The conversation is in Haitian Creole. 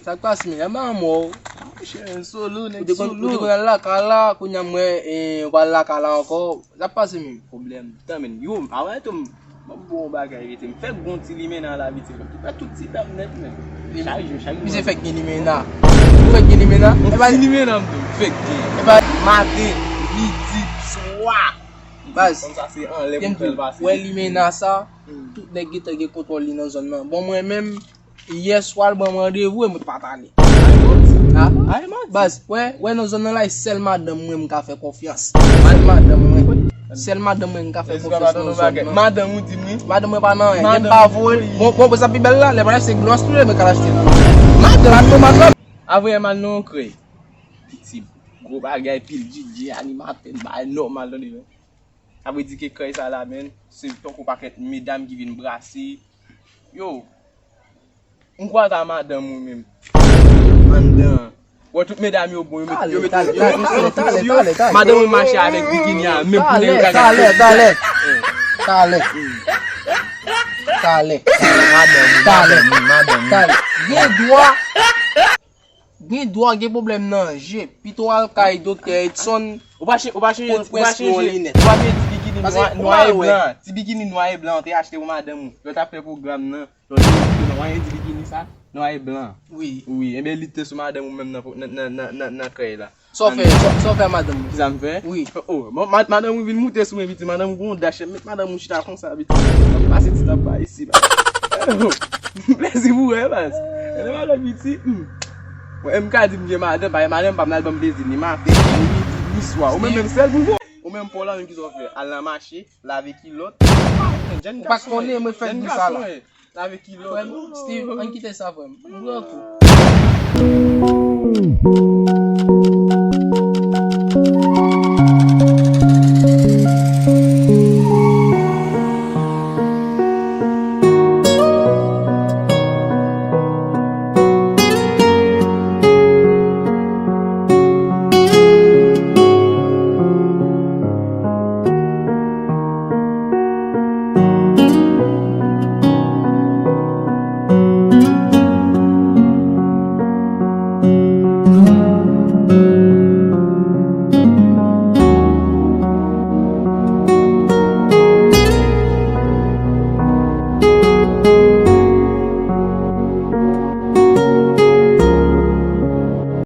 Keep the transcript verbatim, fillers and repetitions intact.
Sa k pase, men? Lè m anmò. Monchè, solo, nèg solo. Ou te konn al lakay la, kounye a m wè, eh, ou al lakay la ankò. Sa k pase, men? Pwoblèm. Tan, men. Yo, avan tou, m ap bon bagay, vite. M fèk gon ti limena la, vite. M fè tout ti dam nèt, men. Chak jou, chak jou. Misye fèk gen limena. Ou fèk gen limena? Yon ti limena, m tou. Fèk gen. Epa, maten, midi, swa. Baz, kòm sa se anlè pou fè l pase. Wè limena sa, tout nèg gentan gen kontwòl li nan zòn nan. Bon, mwen menm, yè swa l ban m randevou e mwen pa t ale. Ah, baz, wè, wè nan zòn nan la, e sèl madanm mwen m ka fè konfyans. Sèl madanm mwen. Sèl madanm mwen m ka fè konfyans nan zòn nan. Madanm ou di m wi. Madanm mwen pa nan anyen, men m pa voye l. Bon, bon, sa pi bèl la, lè bagay se glòs tou, mwen ka achte l. Madanm, madanm. Avè m al nan yon krèy. Piti, gwo bagay, pil DJ, animatè, bagay nòmal, tande, men. Sa vle di ke krèy sa la, men, se tankou pakèt medam ki vin brase. Yo, m kwaze a madanm ou menm. Anndan. Wè tout medam yo bon, yo met, yo met, yo met, yo met, yo met, yo met, madanm ou mache avèk bikini a, menm pou nèg yo ka gade. Talè, talè, talè. Talè. Talè. Talè. Talè. Gen dwa. Gen dwa gen pwoblèm nan je. Pito al kay doktè Edson. Ou pa chanje, ou pa chanje, ou pa chanje, ou pa chanje ti bikini nwa, nwa e blan. Ti bikini nwa e blan ou te achte pou madanm ou. Lè w t ap fè pwogram nan, lè w te achte nwa e ti bikini sa, nwa e blan. Wi. Wi, enben li te sou madanm ou menm nan, nan, nan, nan, nan, nan krèy la. Sa w fè, sa, sa w fè a madanm ou? Kisa m fè? Wi. Oh, bon, ma-, madanm ou vin moute sou mwen, piti. Madanm ou gon dach, met madanm ou chita konsa, piti. Pase ti tan pa isi, baz. Plezi pou wè, baz. Lè madanm piti, hmm. Mwen, m ka di m gen madanm, paske madanm pa m nan al ban m plezi, ni maten, ni midi, ni swa. Ou menm, menm sèl pou w. Ou menm pa w la, menm kisa w fè? Al nan mache, lave kilòt. Ou pa konnen, mwen fèk di sa la. Lave kilòt. Frè m, Steve, ann kite sa, frè m. M pran kou.